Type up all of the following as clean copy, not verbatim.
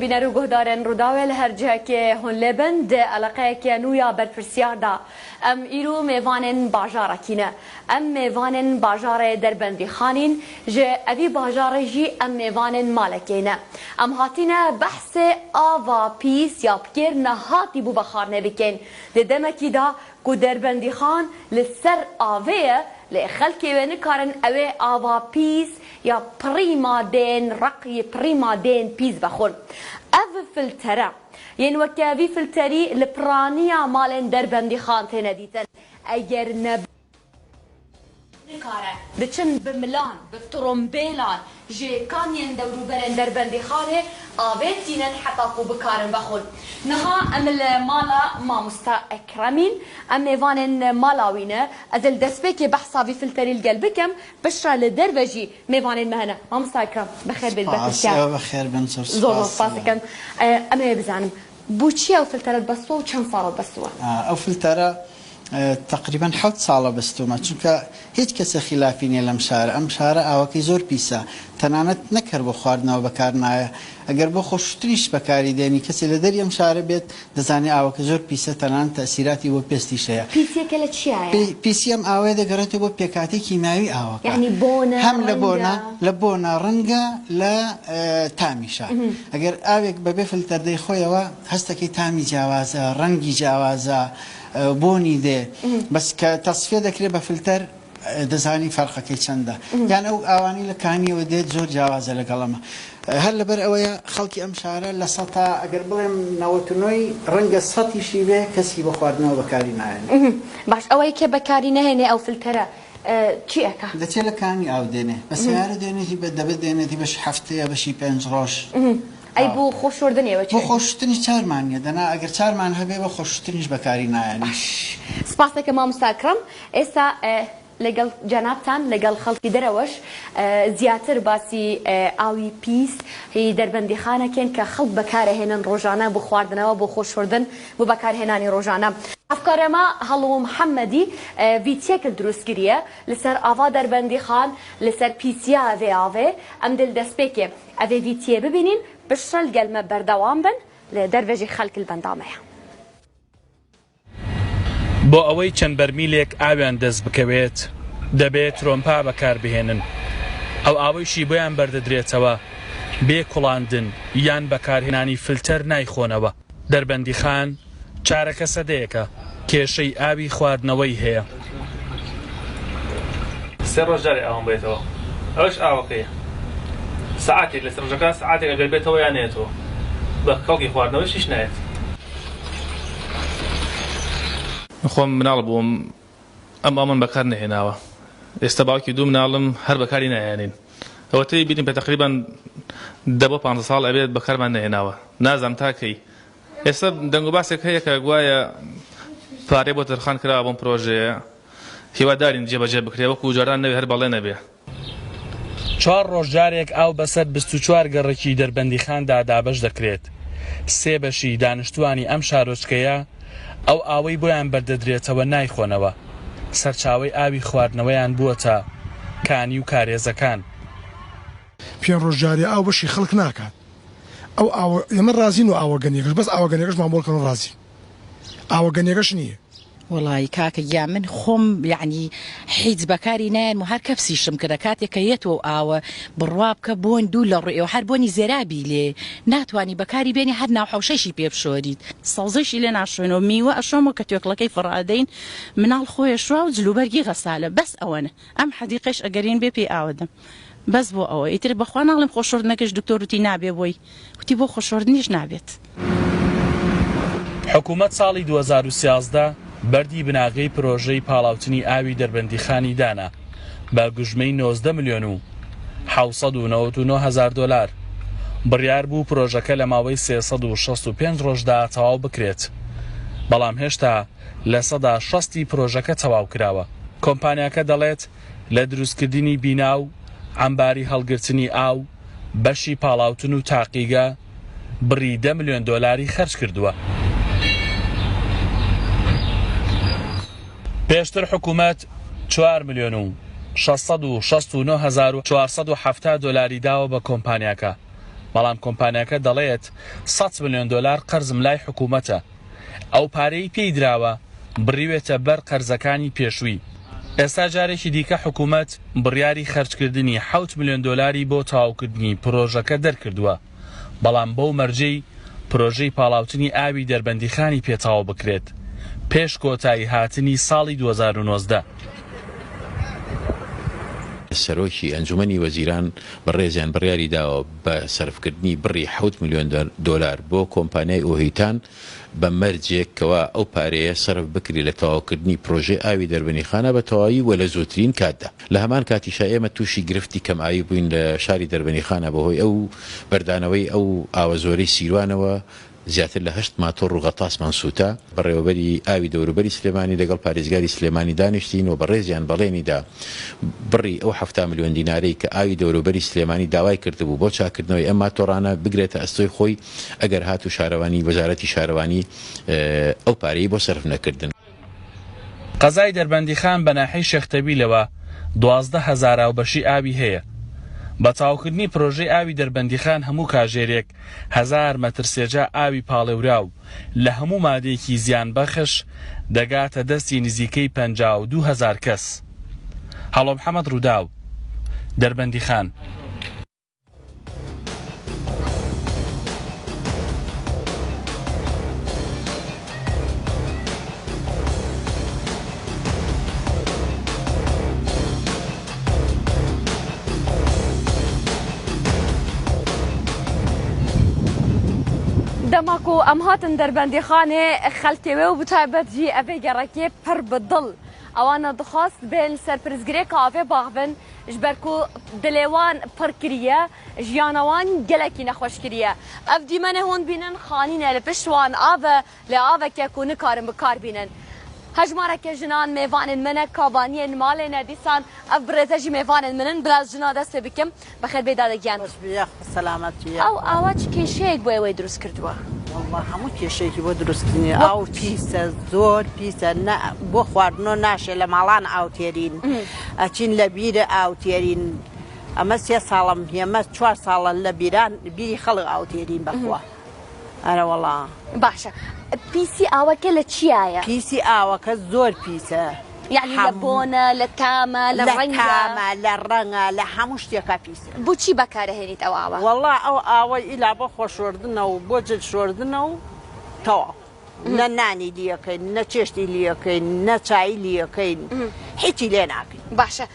Bîner û guhdarên Rûdawê li her cihekê hûn lê bin di eleqeyeke nû ya berpirsyar de. Em îro mêvanên bajarekî ne. Em mêvanên bajarê Derbendîxanîn, ji evî bajarê jî em mêvanên malekê ne. Em hatîne behsê ava pîs ya bi kêr nehatî bû vexwarinê bikên. Di demekî de ku Derbendîxan li ser avê ye lê xelkê wê nikarin ewê ava pîs ya pirî madeyên req yê pirî madeyên pîs vexwin. Ev filtere yên weke vî filterî li piraniya malên Derbendîxan têne dîtin. Eger nebe nikare diçin bi milan, bi trombêlan ji kaniyên dewrûberên Derbendîxanê avê tînin heta ku bikarin vexwin. Niha em li mala mamosta Ekremîn, em mêvanên mala wî ne. Ez ê li destpêkê behsa vî filterî li gel bikim, piştre li derve jî mêvanên me hene. Mamosta Ekrem, bi xêr bê li ber Spas, pirsyar. ew bi xêr bin, zor Zor zor spas. spas dikim. Em ê bizanim bo çi ew filtere dibestiwe û çend sal e dibestiwe? Ew filtere تەقریبەن حەوت ساڵە بەستومە چونکە هیچ کەسێ خیلافی نیە لەم شارە ئەم شارە ئاوەکەی زۆر پیسە تەنانەت نەک هەر بۆ خواردنەوە بەکار نایە ئەگەر بۆ خۆشوتنیش بەکاری دێنی کەسێ لە دەری ئەم شارە بێت دەزانێ ئاوەکە زۆر پیسە تەنانەت تەئسیراتی بۆ پێستیش هەیە پیسیەکە لە چیایە؟ پیسی ئەم ئاوەیە دەگەڕێتەوە بۆ پێکهاتەی کیمیاوی ئاوەکە یەعنی بۆنە هەم لە بۆنە ڕەنگە؟ لە بۆنە ڕەنگە لە تامیشە ئەگەر ئاوێک بەبێ فلتەر دەیخۆیەوە هەستەکەی تامی جیاوازە ڕەنگی جیاوازە بۆنی دێ بەس کە تەسفیە دەکرێت بە فلتەر دەزانی فەرقەکەی چەندە یان ئەو ئاوانی لە کانیەوە دێت زۆر جیاوازە لەگەڵ ئەمە هەر لەبەر ئەوەیە خەڵکی ئەم شارە لە سەتا ئەگەر بڵێم نەوەت و نۆی ڕەنگە سەتیشی بێ کەسی بۆ خواردنەوە بەکاری نایەنێ. باش ئەوەی کە بەکاری نەهێنێ ئەو فلتەرە چی ئەکا؟ دەچێ لە کانی ئاو دێنێ بە سەیارە دێنێتی بە دەبە دێنێتی بەشی هەفتەیە بەشی پێنج ڕۆژ. ئەی بۆ خۆ شۆردن ئێوە بۆ خۆ شوشتنیش چارمان نیە دەنا ئەگەر چارمان هەبێ بۆ خۆ شوشتنیش بەکاری نایەنین. باش سپاس دەکەم مامۆستا ئەکرەم ئێستا لەگەڵ جەنابتان لەگەڵ خەڵکی دەرەوەش زیاتر باسی ئاوی پیس هی دەربەندیخان ئەکەین کە خەڵک بەکارئەهێنن ڕۆژانە بۆ خواردنەوە بۆ خۆ شۆردن بۆ بەکارهێنانی ڕۆژانە. هەڤکارەما هەڵۆ محەمەدی ڤیتیەکل دروست کریە لەسەر ئاڤا دەربەندیخان لەسەر پیسیا ڤێ ئاڤێ ئەم دل دەسپێکێ ئەڤێ ڤیتیێ ببینین پشترە لگەل مە بەردەوام بن لە دەرڤەژی خەلک لبەندامەیە. بۆ ئەوەی چەند بەرمیلێک ئاویان دەست بکەوێت دەبێت ترۆمپا بەکاربهێنن، ئەو ئاوەیشی بۆیان بەردەدرێتەوە بێ کوڵاندن یان بەکارهێنانی فلتەر نایخۆنەوە. دەربەندیخان چارەکە سەدەیەکە کێشەی ئاوی خواردنەوەی هەیە. سێ ڕۆژ جارێ ئاوم بێتەوە ئەوەش ئاوەکەیە سەعاتێک لەسەر ڕۆژەکە سەعاتێک ئەگەر بێتەوە یان نەیەتەوە بە کەڵکی خواردنەوەشیش نایەت. من خۆم مناڵ بووم ئەم ئاوەم بەکار نەهێناوە ئێستا باوکی دوو مناڵم هەر بەکاری ناهێنین ئەوەتەی بیرم پێ تەقریبەن دە بۆ پانزە ساڵ ئەبێت بەکارمان نەهێناوە نازانم تا کەی ئێستا دەنگوباسێک هەیە کە گوایە پارەی بۆ تەرخان کراوە بۆم پرۆژەیە هیوادارین جێبەجێ بکرێ وەکو جاران نەبێ هەر بەڵێ نەبێ. چوار ڕۆژ جارێک ئاو بەسەر 24 گەڕەکی دەربەندیخاندا دابەش دەکرێت، سێ بەشی دانیشتووانی ئەم شارۆچکەیە ئەو ئاوەی بۆیان بەردەدرێتەوە نایخۆنەوە، سەرچاوەی ئاوی خواردنەوەیان بووەتە کانی و کارێزەکان. پێنج ڕۆژ جارێ ئاو بەشی خەڵک ناکات ئەو ئاوە ئێمە ڕازین و ئاوە گەنیەکەش بەس ئاوە گەنیەکەشمان بۆ کەن و ڕازین ئاوە گەنیەکەش نییە. وەڵایی کاکە گیان من خۆم یەعنی حیچ بەکاری نایەنم و هەر کەپسیشم کردە کاتێک کە یەتوە و ئاوە بڕوا بکە بۆن دوو لە ڕوێ و هەر بۆنی زێرابی لێ ناتوانی بەکاری بێنی هەر ناو حەوشەشی پێ بشۆریت. سەوزەیشی لێ ناشۆینەوە میوە ئەشۆمەوە کە توێکڵەکەی فڕ ئەدەین مناڵ خۆی ئەشوا و جلوبەرگی غەسالە بەس ئەوەنە ئەم حەدیقەیش ئەگەرین بێ پێی ئاوەدەم بەس بۆ ئەوە ئیتر بەخوا ناڵێم خۆ شۆردنەکەش دکتۆر وتی نابێ بۆی وتی بۆ خۆ شۆردنیش نابێت. حکومەت ساڵی 2013 بەردی بناغەی پرۆژەی پاڵاوتنی ئاوی دەربەندیخانی دانا بە گوژمەی 19 ملیۆن و 799 هەزار دۆلار. بڕیار بوو پرۆژەکە لە ماوەی 365 ڕۆژدا تەواو بکرێت، بەڵام هێشتا 60% ی پرۆژەکە تەواو کراوە. کۆمپانیاکە دەڵێت، لە دروستکردنی بینا و عەمباری هەڵگرتنی ئاو، بەشی پاڵاوتن و تاقیگە بڕی دە ملیۆن دۆلاری خەرج کردووە. پێشتر حکومەت چوار ملیۆن و 669 هەزار و 470 دۆلاری داوە بە کۆمپانیاکە. بەڵام کۆمپانیاکە دەڵێت سەد ملیۆن دۆلار قەرزم لای حکوومەتە، ئەو پارەی پێی دراوە بڕیوێتە بەر قەرزەکانی پێشووی. ئێستا جارێکی دیکە حکوومەت بڕیاری خەرجکردنی حەوت ملیۆن دۆلاری بۆ تەواوکردنی پرۆژەکە دەرکردووە، بەڵام بەو مەرجەی پرۆژەی پاڵاوتنی ئاوی دەربەندیخانی پێ تەواو بکرێت پێش کۆتایی هاتنی ساڵی 2019. سەرۆکی ئەنجومەنی وەزیران بەڕێزیان بڕیاری داوە بە سەرفکردنی بڕی حەوت ملیۆن دۆلار بۆ کۆمپانیای ئۆهیتان بە مەرجێک کەوا ئەو پارەیە سەرف بکرێت لە تەواوکردنی پرۆژەی ئاوی دەربەنیخانە بە تەواوی و لە زووترین کاتدا. لە هەمان کاتیشا ئێمە تووشی گرفتی کەمئاوی بووین لە شاری دەربەنیخانە بەهۆی ئەو بەردانەوەی ئەو ئاوە زۆرەی سیروانەوە زیاتر لە هەشت ماتۆڕ و غەتاسمان سووتا. بەڕێوەبەری ئاوی دەوروبەری سلێمانی لەگەڵ پارێزگاری سلێمانی دانیشتین و بەڕێزیان بەڵێنی دا بڕی ئەو 70 ملیۆن دینارەی کە ئاوی دەوروبەری سلێمانی داوای کردبوو بۆ چاککردنەوەی ئەم ماتۆڕانە بگرێتە ئەستۆی خۆی ئەگەر هاتوو شارەوانی وەزارەتی شارەوانی ئەو پارەی بۆ سەرف نەکردن. قەزای دەربەندیخان بە ناحیەی شێخ تەویلەوە 12 هەزار ئاوبەشی ئاوی هەیە. بە تەواوکردنی پرۆژەی ئاوی دەربەندیخان هەموو کاژێرێک هەزار مەتر سێجا ئاوی پاڵێوراو لە هەموو مادەیەکی زیانبەخش دەگاتە دەستی نزیکەی 52 هەزار کەس. هەڵۆ محەمەد رووداو، دەربەندیخان. Dema ku em hatin Derbendîxanê xelkê wê û bi taybet jî evê gerekê pir bi dil. Ewana dixwast bên ser pirsgirêka avê baxivin Ji ber ku dilê wan pir kiriye, jiyana wan gelekî nexweş kiriye. Ev dîmenê hûn bînin xanî ne li pişt wan av e, lê aveke ku nikarin bi kar bînin. Hejmareke jinan mêvanên min e, kavaniyên malê ne dîsan ev bi rêze jî mêvanên min in. Bila ez jina dest pê bikim. Bi xêr bê dade giyan. Xweş bî yax selamet bî Ew awa çi kêşeyek bo êwê dirust kirdiwe? Walla hemû kêşeyekî bo dirust kirine. Aw pîs e, zor pîs e. Ne bo xwaردنۆ naşê لە ماڵان ئاو تێرین. ئەچین لە بیرە ئاو تێرین. ئەمە سێ ساڵم هێمە چوار ساڵە لە بیران بیری خەڵک ئاو تێرین بەخوا. ئەرەوەڵا. باشە پیسی ئاوەکە لە چیایە؟ پیسی ئاوەکە زۆر پیسە. یەعنی لە بۆنە لە تامە لە ڕەنگە؟ لە تامە لە ڕەنگە لە هەموو شتێکا پیسە. بۆچی بەکارەهێنیت ئەو ئاوە؟ وەڵا ئەو ئاوە ئیلا بۆ خۆ شۆردنە و بۆ جل شۆردنە و تەواو. نە نانی لیەکەین نە چێشتی لیەکەین نە چایی لیەکەین هیچی لێ ناکەین. باشە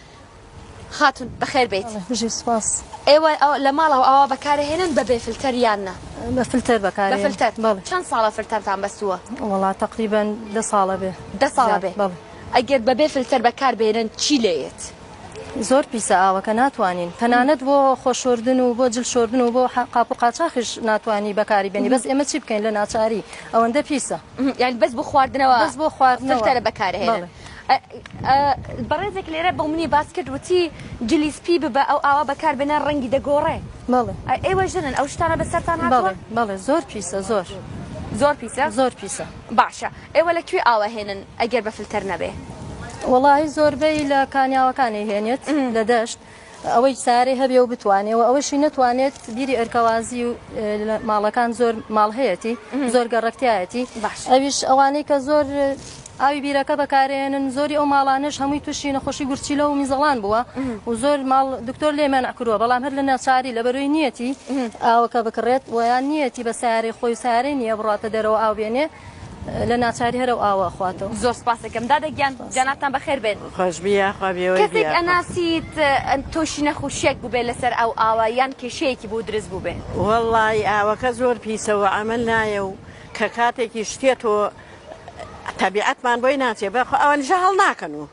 خاتون بەخێر بێیت. بژی سوپاس. ئێوە لە ماڵەوە ئاوا بەکارەهێنن بە بێ فلتەر یان نا؟ بە فلتەر بەکارێ. بە فلتەر. بەڵێ. چەند ساڵە فلتەرتان بەستووە؟ وەڵا تەقریبەن دە ساڵە بێ. دە ساڵە بێ. بەڵێ. ئەگەر بە بێ فلتەر بەکار بێنن چی لێیەت؟ زۆر پیسە ئاوەکە ناتوانین تەنانەت بۆ خۆ شۆردن و بۆ جل شۆردن و بۆ قاپ و قاچاخیش ناتوانی بەکاری بێنی بەس ئێمە چی بکەین لە ناچاری ئەوەندە پیسە. یانی بەس بۆ خواردنەوە بەس بۆ خواردنەوە فلتەرە بەکارهێنن. بەڕێزێک لێرە بۆ منی باس کرد وتی جلی سپی ببە ئەو ئاوا بەکار بێنە ڕەنگی دەگۆڕێ. بەڵێ. ئێوە ژنن ئەو شتانە بەسەرتان هاتووە؟ بەڵێ بەڵێ زۆر پیسە زۆر. زۆر پیسە؟ زۆر پیسە. باشە ئێوە لە کوێ ئاوە هێنن ئەگەر بە فلتەر نەبێ؟ وەڵاهی زۆربەی لە کانیاوەکانی هێنێت لە دەشت ئەوەی سارەی هەبێ و بتوانێ و ئەوەشی نەتوانێت بیری ئەرکەوازی و ماڵەکان زۆر ماڵ هەیەتی زۆر گەڕەکتایەتی ئەویش ئەوانەی کە زۆر ئاوی بیرەکە بەکارێنن زۆری ئەو ماڵانەش هەمووی تووشی نەخۆشی گورچیلە و میزەڵان بووە و زۆر ماڵ دکتۆر لێ مەنع کردووە بەڵام هەر لە ناچاری لە بەرۆی نیەتی ئاوەکە بکڕێت ویان نیەتی بە سارەی خۆی سارەی نییە بڕاتە دەرەوە ئاو بێنێ لە ناچاری هەر ئەو ئاوە ئەخواتەوە. زۆر سپاس ئەکەم دادە گیان جەنابتان بەخێر بێن. خۆشبی یاخوا بێوەی کەسێک ئەناسیت توشی نەخوشیەک بوبێ لەسەر ئەو ئاوە یان کێشەیەکی بۆ درست بوبێ؟ وەڵایی ئاوەکە زۆر پیسە و عەمەل نایە و کە کاتێکیش تێتۆ تەبیعەتمان بۆی ناچێ بەخوا ئەوەنیشە هەڵناکەن و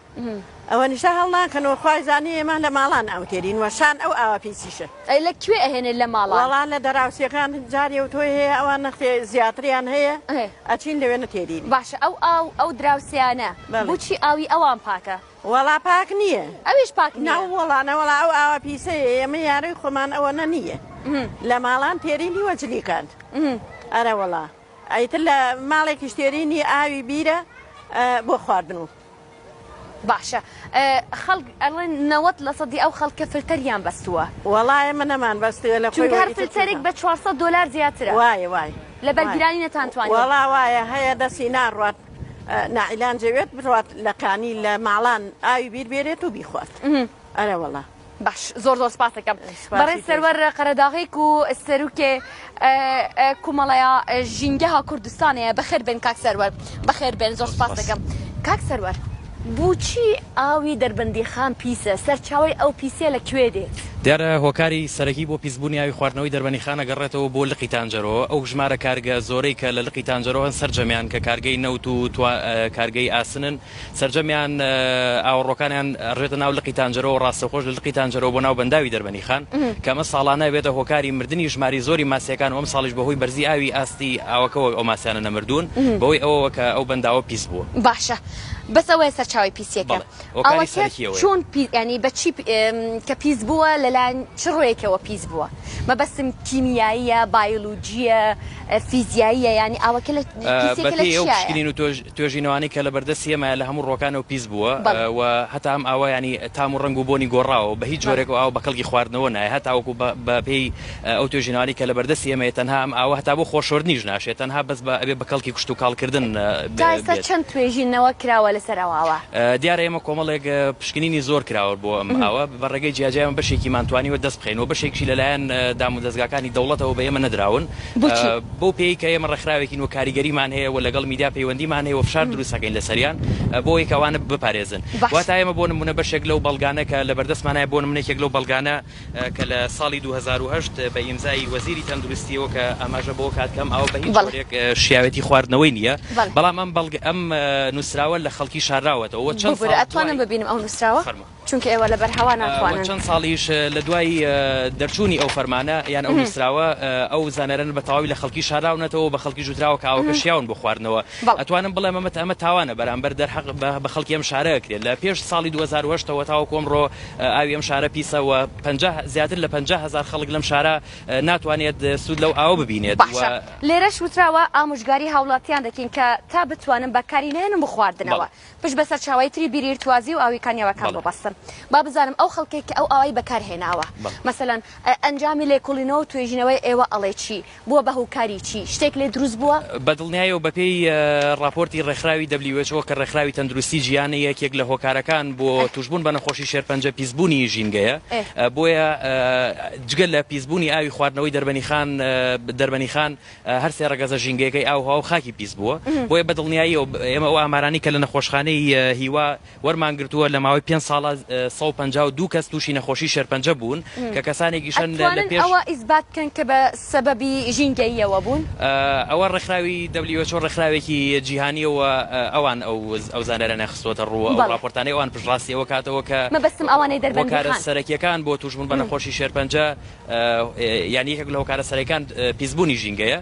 ئەوەنیشە هەڵناکەنەوە خوای زانی ئێمە لە ماڵان ئاو تێرین وە شان ئەو ئاوە پیسیشە. ئەی لە کوێ ئەهێنێ لە ماڵان؟ وەڵا لە دەراوسێکان جارێ و تۆی هەیە ئەوان نەختێ زیاتریان هەیە ئەچین لەوێ نەتێرین. باشە ئەو ئاو ئەو دراوسێیانە بۆچی ئاوی ئەوان پاکە؟ وەڵا پاک نییە. ئەویش پاک نییە؟ نەوەڵا نەوەڵا ئەو ئاوە پیسەیە ئێمە یارەی خۆمان ئەوەنە نییە لە ماڵان تێرینی وە جلیکان ئەرەوەڵا ئیتر لە ماڵێکیش تێرینی ئاوی بیرە بۆ خواردن و. باشە خەڵک ئەڵێن 90 لە سەدی ئەو خەڵکە فلتەریان بەستووە. وەڵا ئێمە نەمان بەستووە لە خۆی چونکە هەر وەری فلتەرێک بە 400 دۆلار زیاترە. وایە وایە. لەبەر گرانی نەتانتوانیوە. وەڵا وایە هەیە دەستی ناڕوات ناعیلان جەوێت بڕوات لە کانی لە ماڵان ئاوی بیر بێرێت و بیخوات ئەرەوەڵا. باش زۆر زۆر سپاس دەکەم بەڕێز سەروەر قەرەداغیک و سەروکێ کومەڵەیا ژینگەها کوردستانەیە بەخێر بێن کاک سەروەر بەخێر بێن زۆر سپاس دەکەم کاک سەروەر بۆچی ئاوی دەربەندیخان پیسە سەرچاوەی ئەو پیسیە لە کوێ دێت؟ دیارە هۆکاری سەرەکی بۆ پیسبوونی ئاوی خواردنەوەی دەربەنیخان ئەگەڕێتەوە بۆ لقی تانجەرۆ، ئەو ژمارە کارگە زۆرەی کە لە لقی تانجەرۆ هەن سەرجەمیان کە کارگەی نەوت و کارگەی ئاسنن سەرجەمیان ئاوەڕۆکانیان ئەڕژێتە ناو لقی تانجەرۆ و ڕاستەوخۆش لە لقی تانجەرۆ بۆ ناو بەنداوی دەربەنیخان کە ئەمە ساڵانە ئەبێتە هۆکاری مردنی ژماری زۆری ماسیەکان و ئەمساڵیش بەهۆی بەرزی ئاوی ئاستی ئاوەکەوە ئەو ماسیانە نەمردوون بەهۆی ئەوەوە کە ئەو بەنداوە پیس بووە. باشە بەس ئەوەیە سەرچاوەی پیسیەکە. بەڵێ هۆکاری ئاوەکە سەرەکی ئەوەیە. چۆن پی یانی بە چی کە پیس بووە لەلایەن چ ڕوویەکەوە پیس بووە؟ مەبەستم کیمیاییە، بایۆلۆجییە، فیزیاییە یانی ئاوەکە لە پیسیەکە لە بەپێی ئەو چیایە؟ پشکنین و توێژینەوانەی کە لەبەردەستی ئێمەیە لە هەموو ڕووەکانەوە پیس بووە و هەتا ئەم ئاوە یانی تام و ڕەنگ و بۆنی گۆڕاوە بە هیچ جۆرێک ئەو ئاوە بە کەڵکی خواردنەوە نایە هەتاوەکو بە پێی ئەو توێژینەوانەی کە لەبەردەستی ئێمەیە تەنها ئەم ئاوە هەتا بۆ خۆشۆردنیش ناشێت تەنها بەس بە ئەبێ بە کەڵکی کشتوکاڵ کردن تا ئێستا بێت. چەند توێژینەوە کراوە لەسەر ئەو ئاوە؟ دیارە ئێمە کۆمەڵێک پشکنینی زۆر کراوە بۆ ئەم ئاوە بە ڕێگەی جیاجیا ئێمە بەشێکیمان توانیوە دەست بخەین و بەشێکیشی لەلایەن دامودەزگاکانی دەوڵەتەوە بە ئێمە نەدراون. بۆچی؟ بەو پێیەی کە ئێمە ڕێکخراوێکین و کاریگەریمان هەیە و لەگەڵ میدیا پەیوەندیمان هەیە و فشار دروست ئەکەین لەسەریان بۆ ئەوەی کە ئەوانە بپارێزن. باشە. واتا ئێمە بۆ نموونە بەشێک لەو بەڵگانە کە لەبەردەستمان هەیە بۆ نموونە یەکێک لەو بەڵگانە کە لە ساڵی 2008 بە ئیمزای وەزیری تەندروستیەوە کە ئاماژە بەوە کات کە ئەم ئاوە بە هیچ بەڵێ. جۆرێک شیاوێتی خواردنەوەی نییە بەڵێ. بەڵام ئەم بەڵگە ئەم نووسراوە لە خەڵکی شارراوەتەوە و چەند ببورە ساڵ ئەتوانم دوای ببینم ئەو نووسراوە؟ فەرموو. چونکە ئێوە لەبەر هەوا و ناتوانن. چەند ساڵیش لە دوای دەرچوونی ئەو فەرمانە یان ئەو نووسراوە ئەو زانیارانە بە تەواوی لە خەڵکی شاراونەتەوە و بە خەڵکیش وتراوە کە ئاوەکە شیاون بۆ خواردنەوە. ئەتوانم بڵێم ئەمە ئەمە تاوانە بەرامبەر دەرحەق بە خەڵکی ئەم شارە ئەکرێت. لە پێش ساڵی 2008 ەوە تاوەکو ئەمڕۆ ئاوی ئەم شارە پیسە و 50 زیاتر لە 50 هەزار خەڵک لەم شارە ناتوانێت سوود لەو ئاوە ببینێت و. باشە لێرەش وتراوە ئامۆژگاری هاوڵاتیان دەکەین کە تا بتوانن بەکاری نەهێنن بۆ خواردنەوە. پشت بە سەرچاوەی تری بیری ئیرتوازی و ئاوی کانیاوەکان ببەستن. با بزانم ئەو خەڵکەی کە ئەو ئاوەی بەکار هێناوە مەسەلەن ئەنجامی لێکوڵینەوە و توێژینەوەی ئێوە ئەڵێ چی؟ بووە بە هوکاری چی؟ شتێک لێ دروست بووە؟ بە دڵنیایەوە بە پێی ڕاپۆرتی ڕێکخراوی who کە ڕێکخراوی تەندروستی جیهانە یەکێک لە هۆکارەکان بۆ توشبوون بە نەخۆشی شێرپەنجە پیسبوونی ژینگەیە بۆیە جگە لە پیسبوونی ئاوی خواردنەوەی دەربەنیخان دەربەنیخان هەر سێ ڕەگەزە ژینگەیەکەی ئاو، هەوا و خاکی پیس بووە، بۆیە بە دڵنیاییەوە ئێمە ئەو ئامارانەی کە لە نەخۆشخانەی هیوا وەرمان گرتووە لە ماوەی پێنج ساڵا 152 کەس تووشی نەخۆشی شێرپەنجە بوون کە کەسانێکیشن لە ئەتوانن پێش ئەوە ئیسبات بکەن کە بە سەبەبی ژینگەییەوە بوون؟ ئەوە ڕێکخراوی who ڕێکخراوێکی جیهانییە و ئەوان ئەو ئەو زانیاریانەیان خستووەتە ڕوو، ئەو بەڵێ. ڕاپۆرتانەی ئەوان پشتڕاستی ئەوە کاتەوە کە مەبەستم ئەوانەی هۆکارە دەربەندیخان. سەرەکییەکان بۆ تووشبوون بە نەخۆشی شێرپەنجە یان یەکێک لە هۆکارە سەرەکان پیسبوونی ژینگەیە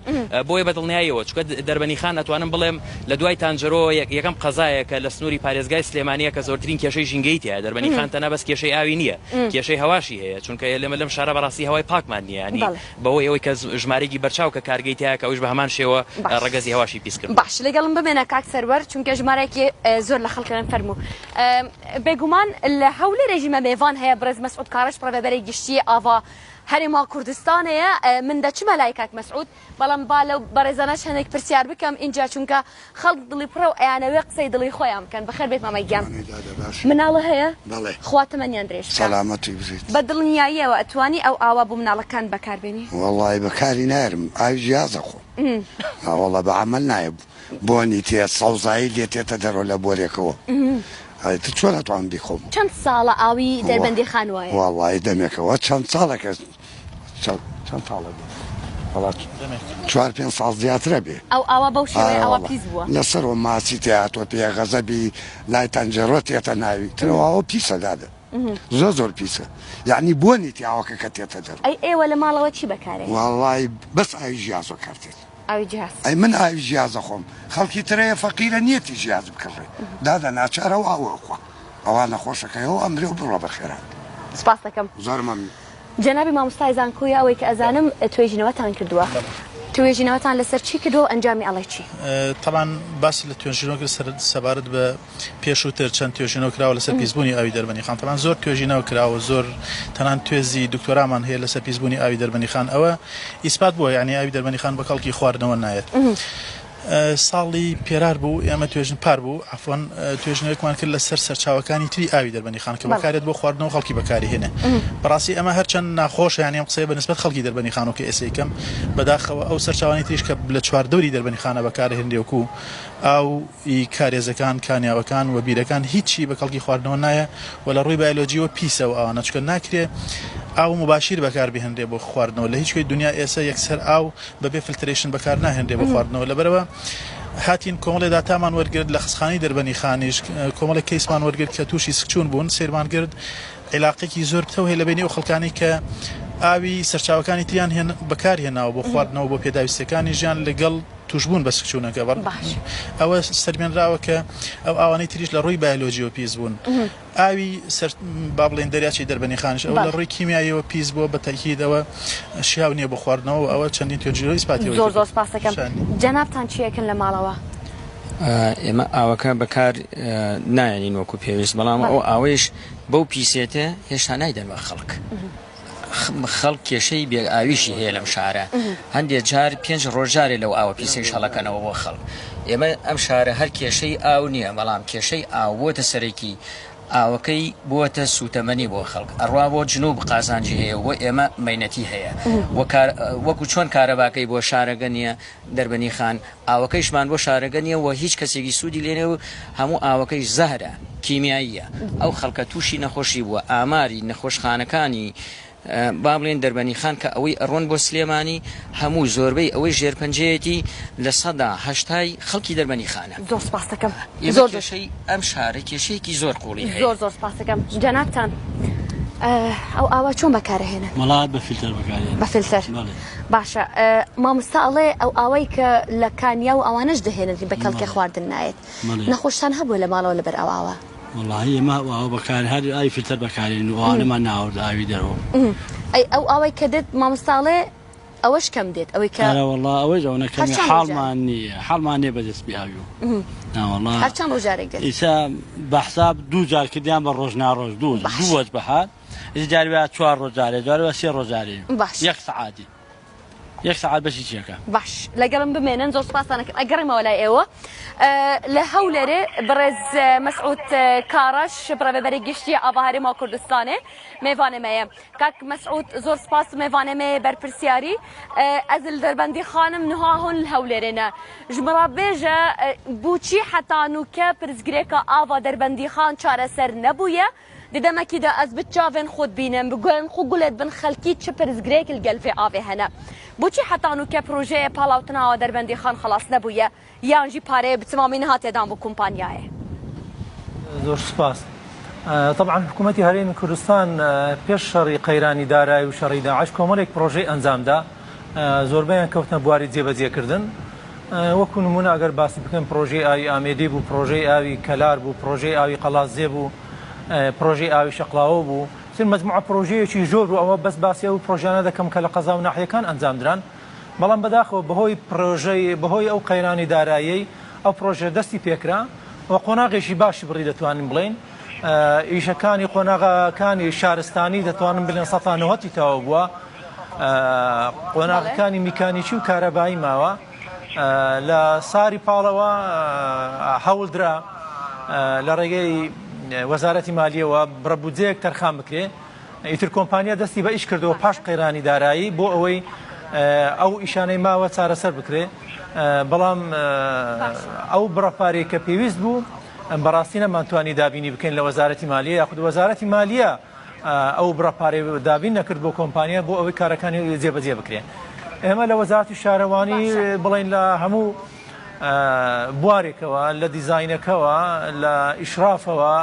بۆیە بە دڵنیاییەوە چونکە دەربەنیخان ئەتوانم بڵێم لە دوای تانجەرۆ یەکەم قەزایە کە لە سنووری پارێزگای سلێمانیە کە زۆرترین کێشەی ژینگەی تیایە دەربەنیخان تەنها بەس کێشەی ئاوی نییە کێشەی هەواشی هەیە چونکە لەمە لەم شارە بەڕاستی هەوای پاکمان نییە ینی بەهۆی ئەوەی کە ژمارەیەکی بەرچاو کە کارگەی تیایە کە ئەویش بە هەمان شێوە ڕەگەزی هەواشی پیس کردووە. باش لەگەڵم بمێنە کاک سەروەر چونکە ژمارەیەکی زۆر لە خەڵکن فەرموو. بێگومان لە هەولێرێ ژی مە مێڤان هەیە بڕێز مەسعود کارش ڕێڤەبەرێ گشتیێ ئاڤا هەرێما کوردستانێیە من دەچمە لای کاک مەسعود بەڵام با لەو بەڕێزانەش هەندێک پرسیار بکەم ئینجا چونکە خەڵک دڵی پڕە و ئەیانەوێ قسەی دڵی خۆیان بکەن بەخێر بێیت مامەی گیان مناڵە هەیە خوا تەمەنیان درێژ بکا سەلامەتی بژیت. بە دڵنیاییەوە ئەتوانی ئەو ئاوە بۆ مناڵەکان بەکار بێنی؟ وەڵای بەکاری نایەرم ئاوی جیازە خۆ وەڵا بە عەمەل نایە بۆنی تێ سەوزایی لێ تێتە دەرەوە لە بۆرێکەوە ئیتر چۆن ئەتوانم بیخۆم. چەند ساڵە ئاوی دەربەندیخان وایە؟ وەڵایی دەمێکە وە چەند ساڵێکە چەند ساڵە بێ وەڵا چوار پێنج ساڵ زیاترە بێ. ئەو ئاوە بەو شێوەیە ئاوا پیس بووە؟ لەسەرەوە ماسی تێ هاتووە پێ غەزەبی لای تەنجەرۆ تێتە ناوی تر ئەو ئاوە پیسە دادە زۆر زۆر پیسە یەعنی بۆنی تێ ئاوەکە کە تێتە دەرەوە. ئەی ئێوە لە ماڵەوە چی بەکارێ؟ وەڵای بەس ئاوی ژیاز بەکار تێت. ئاوی جیاز. ئەی من ئاوی جیاز ئەخۆم خەڵکی تر هەیە فەقیرە نیەتی جیاز بکڕێ دادە ناچارە و ئاو ئەخوا ئەوا نەخۆشەکەیە و ئەمرێ و بڕوا بەخێرات. سوپاست دەکەم. زۆر مەمنون. جەنابی مامۆستای زانکۆیە ئەوەی کە ئەزانم توێژینەوەتان کردووە. توێژینەوەتان لەسەر چی کردووە و ئەنجامی ئەڵێ چی؟ تەبعەن باسی لە توێژینەوە کرد سەبارەت بە پێشووتر چەند توێژینەوە کراوە لەسەر پیسبوونی ئاوی دەربەنیخان تەبعەن زۆر توێژینەوە کراوە زۆر تەنان توێزی دکتۆرامان هەیە لەسەر پیسبوونی ئاوی دەربەنیخان ئەوە ئیسپات بووە یعنی ئاوی دەربەنیخان بە کەڵکی خواردنەوە نایەت. ساڵی پێرار بوو ئێمە توێژن پار بوو عەفوەن توێژینەوەیەکمان کرد لەسەر سەرچاوەکانی تری ئاوی دەربەنی خان کە بەکارێت بۆ خواردنەوە خەڵکی بەکاری هێنێ بەڕاستی ئەمە هەرچەند ناخۆشە یانی ئەم قسەیە بە نسبەت خەڵکی دەربەنی خانەوە کە ئێسەی کەم بەداخەوە ئەو سەرچاوانی تریش کە لە چواردەوری دەربەنی خانە بەکارهێنرێ وەکو ئاو ی کارێزەکان کانیاوەکان و بیرەکان هیچی بە کەڵکی خواردنەوە نایە و لە ڕووی بایۆلۆجیەوە پیسە و ئەوانە چونکە ناکرێ ئاو موباشیر بەکار بهێنرێ بۆ خواردنەوە لە هیچ کوێی دنیا ئێسە یەکسەر ئاو بەبێ filtration بەکار ناهێنرێ بۆ خواردنەوە لەبەرئەوە هاتین کۆمەڵێ داتامان وەرگرت لە خەستخانەی دەربەنی خانیش کۆمەڵێک کەیسمان وەرگرت کە تووشی سکچوون بوون سەیرمان کرد عیلاقێکی زۆر پتەو هەیە لە بەینی ئەو خەڵکانەی کە ئاوی سەرچاوەکانی تریان هێن بەکار هێناوە بۆ خواردنەوە بۆ پێداویستیەکانی ژیان لەگەڵ تووشبوون بە سکچوونەکە ئەوە سەلمێنراوە کە ئەو ئاوانەی تریش لە ڕووی بایۆلۆجیەوە پیس بوون. ئاوی سەر با بڵێین دەریاچەی دەربەنیخانیش ئەوە لە ڕووی کیمیاییەوە پیس بووە بە تەئکید ئەوە شیاو نییە بۆ خواردنەوە و ئەوە چەندین توێژینەوە ئیسپاتی ئەوەی زۆر زۆر کردووە. سپاس دەکەم. جەنابتان چی ئەکەن لە ماڵەوە؟ ئێمە ئاوەکە بەکار نایەنین وەکو پێویست بەڵام ئەو ئاوەیش بەو پیسێتە هێشتا نایدەن بە خەڵک. خەڵک کێشەی بێ ئاویشی هەیە لەم شارە هەندێ جار پێنج ڕۆژ جارێ لەو ئاوە پیسەیش هەڵەکەنەوە بۆ خەڵک ئێمە ئەم شارە هەر کێشەی ئاو نییە بەڵام کێشەی ئاو بۆتە سەرەکی ئاوەکەی بووەتە سوتەمەنی بۆ خەڵک ئەڕوا بۆ جنوب قازانجی هەیە و بۆ ئێمە مەینەتی هەیە وەکو چۆن کارەباکەی بۆ شارەگە نییە دەربەنی خان ئاوەکەیشمان بۆ شارەگە نییە و هیچ کەسێکی سوودی لێ نییە و هەموو ئاوەکەیش زەهرە، کیمیاییە. ئەو خەڵکە تووشی نەخۆشی بووە. ئاماری نەخۆشخانەکانی با بڵێین دەربەنیخان کە ئەوەی ئەڕۆن بۆ سلێمانی هەموو زۆربەی ئەوەی ژێرپەنجەیەتی لە سەدا هەشتای خەڵکی دەربەنیخانە. زۆر سپاست دەکەم. ئێمە زۆر زۆر. کێشەی ئەم شارە کێشەیەکی زۆر قووڵی هەیە. زۆر زۆر سپاست دەکەم. جەنابتان ئەو ئاوە چۆن بەکارئەهێنن؟ وەڵا بە فلتەر بەکارێنن. بە فلتەر. بەڵێ. باشە مامۆستا ئەڵێ ئەو ئاوەی کە لە کانیاو و ئەوانەش دەهێنن بە کەڵکی خواردن نایەت نەخۆشتان هەبووە لە ماڵەوە لەبەر ئەو ئاوە؟ وەڵاهی ئێمە ئەو ئاوە بەکار هەر ئاوی فلتەر بەکارێنین و ئەوانەمان ناورد ئاوی دەرەوە. ئەی ئەو ئاوەی کە دێت مامۆستا ئەڵێ ئەوەش کەم دێت ئەوەی کە ئەرە وەڵا ئەوەیش ئەوەنە هەر کەمە چەند ڕۆژ جارێک؟ حاڵمان نییە حاڵمان نییە بە دەست بی ئاوی و ناوەڵا هەر چەند ڕۆژ جارێک دێت؟ ئیسا بە حساب دوو جار کردیان بە ڕۆژ ناڕۆژ دوو باش. دوو وەجبە هات ئیسا جاری وایە چوار ڕۆژ جارێ جاری وایە سێ ڕۆژ جارێ باش. یەک سەعاتی یەک سەعات بەشی چیەکە. باش لەگەڵم بمێنن زۆر سوپاستان ئەکەم ئەگەڕێمەوە لای ئێوە لە هەولێرێ بەڕێز مەسعود کاڕەش بەڕێوەبەری گشتی ئاڤا هەرێما کوردستانێ مێڤانێ مەیە کاک مەسعود زۆر سپاس مێڤانێ مەیە بەرپرسیاری ئەز li دەربەندی خانم نها هون li هەولێرێ ne ji min re bêje بۆچی heta nûke pirsgirêka ava Derbendîxan çareser nebûye Di demekî de ez bi çavên xwe dibînim, bi guhên xwe gule dibin xelkî çi pirsgirêk li gel vê avê hene. Boçî heta nûke projeyê palawtina awa Derbendîxan xelas nebûye yan jî pareyê bi timamî nehatiye dan bo kompanyayê. زۆر سوپاس. تەبعەن حکوومەتی هەرێمی کوردستان پێش شەڕی قەیرانی دارایی و شەڕی داعش کۆمەڵێک پرۆژەی ئەنجامدا زۆربەیان کەوتنە بواری جێبەجێکردن وەکو نمونە ئەگەر باسی بکەن پرۆژەی ئاوی ئامێدی بوو پرۆژەی ئاوی کەلار بوو پرۆژەی ئاوی قەڵادزێ بوو پرۆژەی ئاوی شەقڵاوە بوو تر مەجموعە پرۆژەیەکی زۆر بوو ئەوە بەس باسی ئەو پرۆژانە دەکەم کە لە قەزا و ناحیەکان ئەنجام دران بەڵام بەداخەوە بەهۆی پرۆژەی بەهۆی ئەو قەیرانی داراییەی ئەو پرۆژە دەستی پێکرا و قۆناغێکی باشی بڕی دەتوانین بڵێین ئیشەکانی قۆناغەکانی شارستانی دەتوانم بلێن سەتا نەوەتی تەواو بووە قۆناغەکانی میکانیکی و کارەبایی ماوە لە ساری پاڵەوە هەوڵدرا لە ڕێگەی وەزارەتی مالیەوە بڕە بودجەیەک تەرخان بکرێ ئیتر کۆمپانیا دەستی بە ئیش کردەوە پاش قەیرانی دارایی بۆ ئەوەی ئەو ئیشانەی ماوە چارەسەر بکرێ بەڵام ئەو بڕە پارەی کە پێویست بوو بەڕاستی نەمانتوانی دابینی بکەین لە وەزارەتی مالیە یاخود وەزارەتی مالیە ئەو بڕە پارەی دابین نەکرد بۆ کۆمپانیا بۆ ئەوەی کارەکانی جێبەجێ بکرێن. ئێمە لە وەزارەتی شارەوانی بڵێین لە هەموو بوارێکەوە لە دیزاینەکەوە لە ئیشرافەوە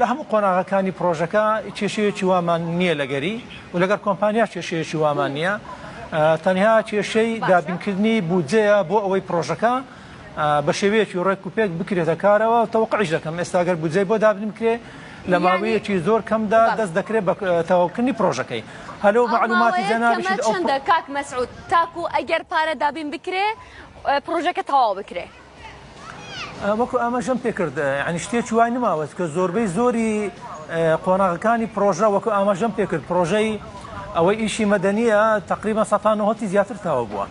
لە هەموو قۆناغەکانی پرۆژەکە کێشەیەکی وامان نییە لەگەری و لەگەر کۆمپانیا کێشەیەکی وامان نییە تەنها کێشەی دابینکردنی بودجەیە بۆ ئەوەی پرۆژەکە بە شێوەیەکی ڕێک و پێک بکرێتە کارەوە تەوەقعیش دەکەم ئێستا گەر بودجەی بۆ دابین بکرێ. لە ماوەیەکی زۆر کەمدا دەست دەکرێت بە تەواوکردنی پرۆژەکەی. هەلۆ ئەو مەعلوماتی ماوەیە جەنابیشت کەمە ئەو چەندە کاک مەسعود تاکو ئەگەر پارە دابین بکرێ پرۆژەکە تەواو بکرێ؟ وەکو ئاماژەم پێکرد یانی شتێکی وای نماوە کە زۆربەی زۆری قۆناغەکانی پرۆژە وەکو ئاماژەم پێکرد پرۆژەی ئەوەی ئیشی مەدەنیە تقریبا سەتا نهۆتی زیاتر تاوە بووە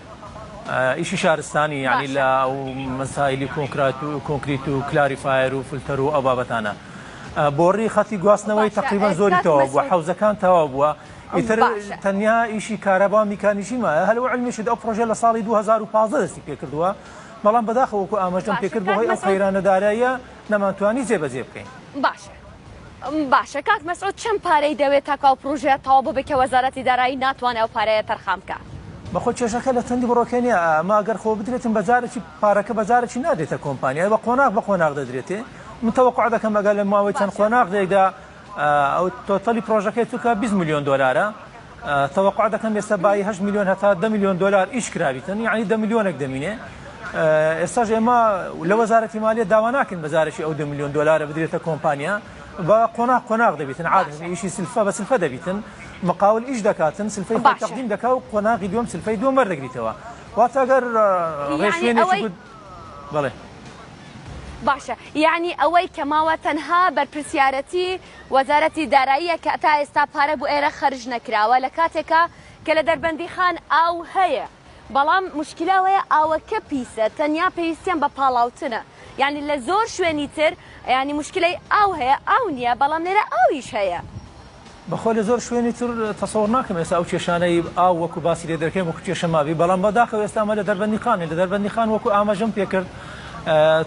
ئیشی شارستانی یعنی لە ئەو مەسایلی کۆنکرات و کۆنکریت و clarifier و فلتەر و ئەو بابەتانە بۆڕی خەتی گواستنەوەی تقریبا زۆری تەواو بووە حەوزەکان تەواو بووە ئیتر تەنیا ئیشی کارەبا میکانیکی مایە هەلو علمیشت ئەو پرۆژە لە ساڵی 2015 دەستی پێکردووە بەڵام بەداخەوە وەکو ئاماژەم پێکرد بەهۆی ئەو قەیرانە داراییە نەمانتوانی جێبەجێ بکەین. باشە باشە کاک مەسعود چەند پارەی دەوێت تاکو ئەو پڕۆژەیە تەواو ببێت کە وەزارەتی دارایی ناتوانێت ئەو پارەیە تەرخان بکات؟ بەخۆ کێشەکە لە چەندی بڕۆکە نییە ئەمە ئەگەر خۆ بدرێتن بە جارێکی پارەکە بە جارێکی نادرێتە کۆمپانیا بە قۆناغ بە قۆناغ دەدرێتێ من تەوەقع دەکەم ئەگەر لە ماوەی چەند قۆناغێکدا ئەو تۆتەلی پرۆژەکەی چونکە 20 ملیۆن دۆلارە تەوەقع دەکەم ئێستا بایی 8 ملیۆن هەتا 10 ملیۆن دۆلار ئیش کرابیتن یعنی 10 ملیۆنێک دەمینێ ئێستاش ئێمە لە وەزارەتی مالیە داوا ناکەین بە جارێکی ئەو 10 ملیۆن دۆلارە بدرێتە کۆمپانیا بە قۆناغ قۆناغ دەبیتن عادەتەن ئیشی سلفە بە سلفە دەبیتن مقاول ئیش دەکاتن سلفەی خۆی تەقدیم دەکا و قۆناغی دووەم سلفەی دووەم وەردەگریتەوە واتە ئەگەر ڕێشوێنێکی بەڵێ. باشە یەعنی ئەوەی کە ماوە تەنها بەرپرسیارەتی وەزارەتی داراییە کە تا ئێستا پارە بۆ ئێرە خەرج نەکراوە لە کاتێکا کە لە دەربەندیخان ئاو هەیە بەڵام موشکیلە ئەوەیە ئاوەکە پیسە تەنیا پێویستیان بە پاڵاوتنە یانی لە زۆر شوێنی تر یانی موشکیلەی ئاو هەیە ئاو نییە بەڵام لێرە ئاویش هەیە. بەخۆ لە زۆر شوێنی تر تەسەوڕ ناکەم ئێستا ئەو کێشانەی ئاو وەکو باسی لێ دەکەین وەکو کێشە مابی بەڵام بەداخەوە ئێستا ئەمە لە دەربەندیخانین لە دەربەندیخان وەکو ئاماژەم پێکرد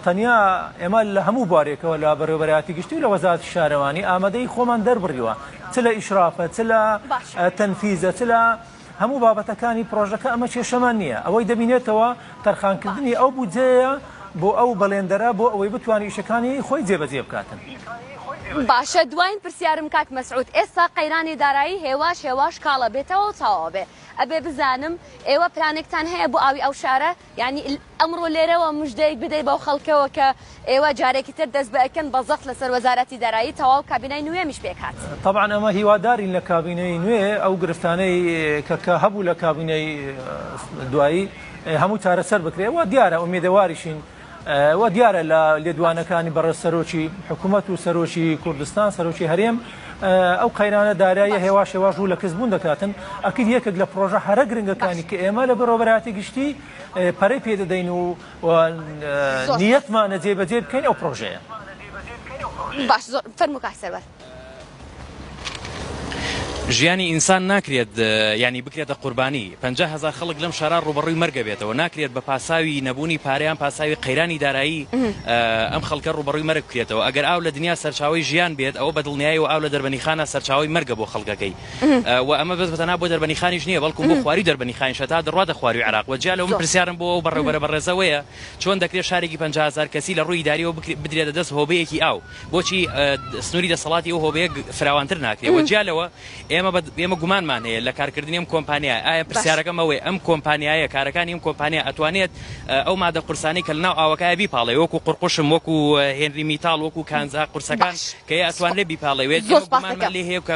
تەنیا ئێمە لە هەموو بوارێکەوە لە بەڕێوەبەرایەتی گشتی و لە وەزارەتی شارەوانی ئامادەی خۆمان دەربڕیوە چ لە ئیشرافە چ لە تەنفیزە چ لە هەموو بابەتەکانی پرۆژەکە ئەمە کێشەمان نییە ئەوەی دەبینێتەوە تەرخانکردنی ئەو بودجەیە بۆ ئەو بەڵێندەرە بۆ ئەوەی بتوانێت ئیشەکانی خۆی جێبەجێ بکاتن. باشە دواین پرسیارم کاک مەسعود ئێستا قەیرانی دارایی هێواش هێواش کاڵە بێتەوە و تەواو بێ ئەبێ بزانم ئێوە پلانێکتان هەیە بۆ ئاوی ئەو شارە یانی ئەمڕۆ لێرەوە مژدەیەک بدەی بەو خەڵکەوە کە ئێوە جارێکی تر دەست بەکەن بە زەخت لەسەر وەزارەتی دارایی تەواو کابینای نوێمیش پێکهات. تەبعەن ئەمە هیوادارین لە کابینەی نوێ ئەو گرفتانەی کە کە هەبوو لە کابینەی دوایی هەموو چارەسەر بکرێ و دیارە ئومێدەواریشین و دیارە لە لێدوانەکانی بەڕێز سەرۆکی حکوومەت و سەرۆکی کوردستان سەرۆکی هەرێم ئەو قەیرانە داراییە هێواش هێواش ڕوو لە کزبوون دەکاتن ئەکید یەکێک لە پڕۆژە هەرە گرنگەکانی کە ئێمە لە بەڕێوەبەرایەتی گشتی پەرەی پێ دەدەین و نیەتمانە جێبەجێ بکەین ئەو پڕۆژەیە. باش زۆر فەرموو کاک سەروەر. ژیانی ئینسان ناکرێت یانی بکرێتە قوربانی 50 هەزار خەڵک لەم شارە ڕووبەڕووی مەرگە بێتەوە ناکرێت بە پاساوی نەبوونی پارەیان پاساوی قەیرانی دارایی ئەم خەڵکە ڕووبەڕووی مەرگ بکرێتەوە ئەگەر ئاو لە دنیا سەرچاوەی ژیان بێت ئەوە بە دڵنیایەوە ئاو لە دەربەنیخانە سەرچاوەی مەرگە بۆ خەڵکەکەی و ئەمە بەس بەتەنها بۆ دەربەنیخانیش نییە بەڵکو بۆ خواروی دەربەنیخانیشە تا دەڕواتە خواروی عێراق و جیا لەوە من پرسیارم بۆ ئەو بەڕێوبەرە بەڕێزەوەیە چۆن دەکرێت شارێکی 50 هەزار کەسی لە ڕووی ئیداریەوە بدرێتە دەست هۆبەیەکی ئاو بۆچی سنووری دەسەڵاتی ئەو هۆبەیە فراوانتر ناکرێت و جیا لەوە ئێمە ئێمە گومانمان هەیە لە کارکردنی ئەم کۆمپانیایە ئایا پرسیارەکەم ئەوەیە ئەم کۆمپانیایە کارەکانی ئەم کۆمپانیا ئەتوانێت ئەو مادە قورسانەی کە لەناو ئاوەکایە بیپاڵێ وەکو قوڕقوشم وەکو هێنری میتاڵ وەکو کانزا قورسەکان کە ئەتوانرێت بیپاڵێوێت زۆر ئێمە گومانمان سپاسەکەم لێ هەیە کە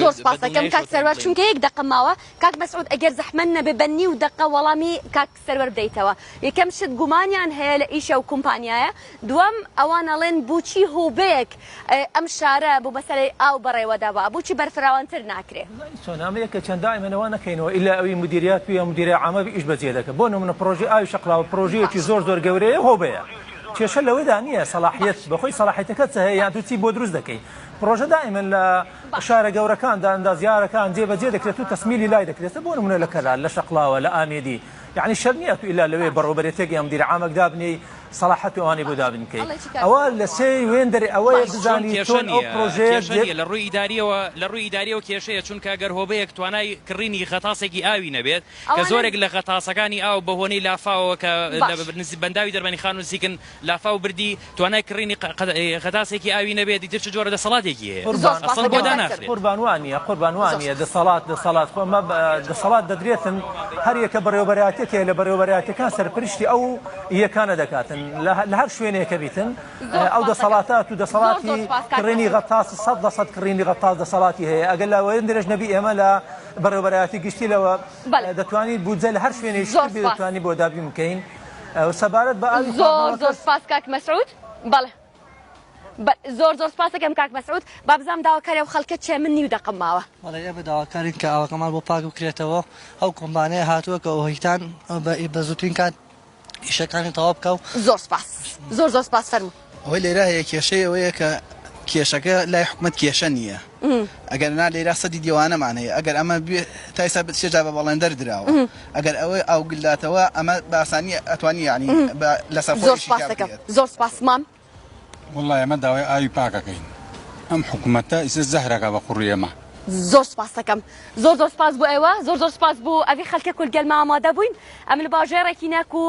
زۆر بە سپاسەکەم دڵنیاییشەوە کاک سەروەر بڵێین. چونکە یەک دەقە ماوە کاک مەسعود ئەگەر زەحمەت نەبێ بە نیو دەقە وەڵامی کاک سەروەر بدەیتەوە یەکەم شت گومانیان هەیە لە ئیشە و کومپانیایە دووەم ئەوان ئەڵێن بوچی هۆبەیەک ئەم شارە بۆ مەسەلەی ئاو بەڕێوە دەبا بوچی بەرفراوانتر ناکرێ؟ بزانی چۆنە ئەمە یەکە چەند دائیمەن وا نەکەینەوە ئیلا ئەوی مدیریات بی یا مدیرە عامە بی ئیش بەجێ دەکە بۆ نمونە پرۆژەی ئاوی شەقڵاوە پرۆژەیەکی زۆر زۆر گەورەیە هۆبەیە کێشە لەوەدا نییە سەڵاحیەت بەخۆی سەڵاحیەتەکە چ هەیە یان تو چی بۆ دروست دەکەی پرۆژە دائیمەن لە شارە گەورەکاندا ئەندازیارەکان جێ بەجێ دەکرێت و تەسمیلی لای دەکرێت بۆ نمونە لە کەلار لە شەقڵاوە لە ئامێدی یعنی شەرت نییە تو ئیلا لەوێ بەڕێوەبەرێتێک یا مدیر عامێک دابنێی سەڵاحەت و ئەوانەی بۆ دابین بکەی ئەوە لە سێی وێندەرێ ئەوەیە چۆن بزانی کێشە چۆن ئەو نییە پرۆژەیە کێشە جێ نییە لە ڕووی ئیداریەوە لە ڕووی ئیداریەوە کێشەیە چونکە گەر هۆبەیەک توانای کڕینی غەتاسێکی ئاوی نەبێت کە ئەوانە زۆرێک لە غەتاسەکانی ئاو بە هۆنەی لافاوەوە کە لە باش. نزیک بەنداوی دەربەنیخان و نزیکن لافاو بردی توانای کڕینی غەتاسێکی ئاوی نەبێت ئیتر چ جۆرە دەسەڵاتێکی هەیە زۆر قوربان سپاس ئەسڵەن بۆ دەکەم کاک سەروەر. داناخرێت. قوربان وا نییە قوربان وا زۆر نییە سپاس. دەسەڵات دەسەڵات خۆ ئەمە دەسەڵات دەدرێتن هەر یەکە بەڕێوەبەرایەتێک هەیە لە بەڕێوەبەرایەتەکان سەرپرشتی ئەو یەکانە دەکاتن. بیتن لە هەر شوێنێکە بیتن ئەو دەسەڵاتە تو دەسەڵاتی کڕینی غەتاس 100% کڕینی غەتاس دەسەڵاتی هەیە ئەگەر لە وەندرێژ نەبی ئێمە لە بەڕێوەبەرایەتی گشتی لەوە دەتوانین بودجە لە هەر شوێنێک دەتوانین بۆ دابین بکەین سەبارەت بە ئاوی زۆر زۆر سپاس کاک مەسعود بەڵێ زۆر زۆر سپاس دەکەم کاک مەسعود با بزانم داواکاری ئەو خەڵکە چیە من نیو دەقم ماوە. بەڵێ ئێمە داواکارین کە ئاوەکەمان بۆ پاک بکرێتەوە ئەو کۆمپانیایە هاتووە کە ئۆهیتان بە زووترین کات ئیشەکانی تەواو بکا و. زۆر سپاس زۆر زۆر سپاس فەرموو. ئەوەی لێرە هەیە کێشەی ئەوەیە کە کێشەکە لای حکومەت کێشە نییە ئەگەر نا لێرە سەدی دیوانەمان هەیە ئەگەر ئەمە تا ئێستا سێ جار بە بەڵێندەر دراوە ئەگەر ئەوە ئاو گلداتەوە ئەمە بە ئاسانی ئەتوانی یعنی لەسەر خۆی زۆر سپاس دەکەم زۆر سپاس مام. وەڵا ئێمە داوای ئاوی پاک ئەکەین ئەم حکومەتە ئیسە زەهرەکا بە قوڕی ئێمە. زۆر سپاس دەکەم زۆر زۆر سپاس بۆ ئێوە زۆر زۆر سپاس بۆ ئەوی خەلکە کول گەلمە ئامادە بووین ئەم لە باژێڕێکی نەک و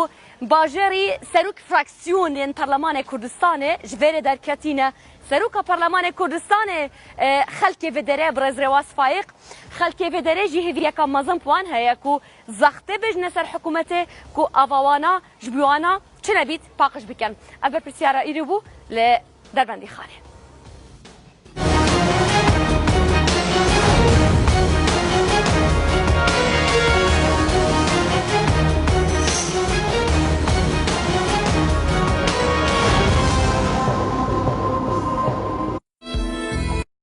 باژێڕی سەروک فراکسیۆنێن پەرلەمانێ کوردستانێ ji vêrê derketîne Seroka Parlemanê Kurdistanê xelkê vê derê Birêz Rêwas Fayiq xelkê vê derê jî hêviyeka mezin bi wan heye ku zextê bêjine ser hikûmetê ku ava wana ji bo wana çi nebît paqij bikin. Ev berpirsyara îro bû li Derbendîxanê.